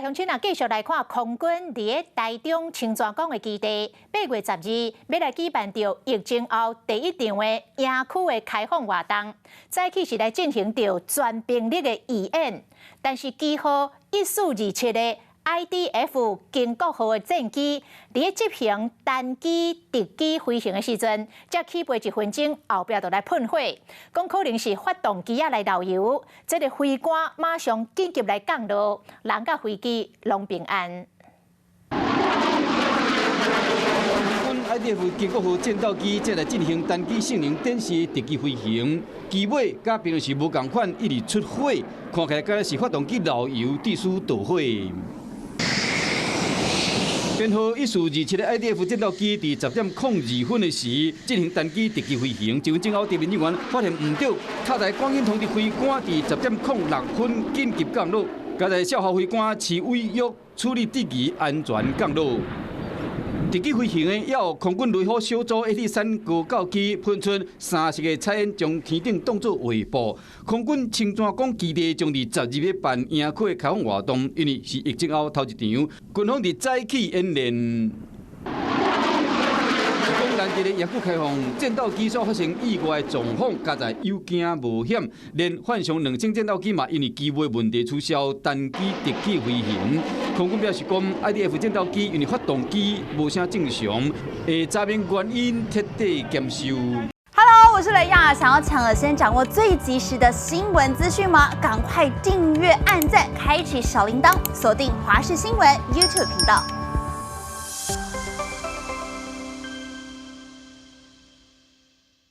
鄉親啊，繼續來看空軍佇咧台中清泉崗的基地，8月12欲來舉辦著疫情後第一場的營區的開放活動。早起是來進行著全兵力的預演，但是機號1427的 IDF 經國號的戰機，佇咧執行單機敵機飛行的時陣，才起飛一分鐘，後壁就來噴火，講可能是發動機仔來漏油，這个飛官馬上緊急來降落，人佮飛機攏平安。空軍 IDF 經國號戰鬥機正來進行單機性能展示敵機飛行，機尾佮平常時無仝款，一直出火，看起來敢若是發動機漏油，致使著火。編號1427的 IDF 戰鬥機佇10點02分的時進行單機敵機飛行，一分鐘後，地面人員發現毋對，塔台廣音通知飛官佇10點06分緊急降落，加在少校飛官持違約處理敵機安全降落。敵機飛行的也有空軍雷虎小組 AT-3高教機噴出三色的彩煙，將天頂當作畫布。空軍清泉崗基地將佇12日辦營區的開放活動，因為是疫情後頭一場，軍方佇早起演練。講難得的營區開放，戰鬥機所發生意外狀況，加在有驚無險，連幻象2000戰鬥機嘛，因為機尾問題取消單機敵機飛行。空軍表示講，IDF 戰鬥機因為發動機無啥正常，會查明原因，徹底檢修。 Hello，我是雷亞，想要搶先掌握最及時的新聞資訊嗎？趕快訂閱、按讚、開啟小鈴鐺，鎖定華視新聞 YouTube 頻道。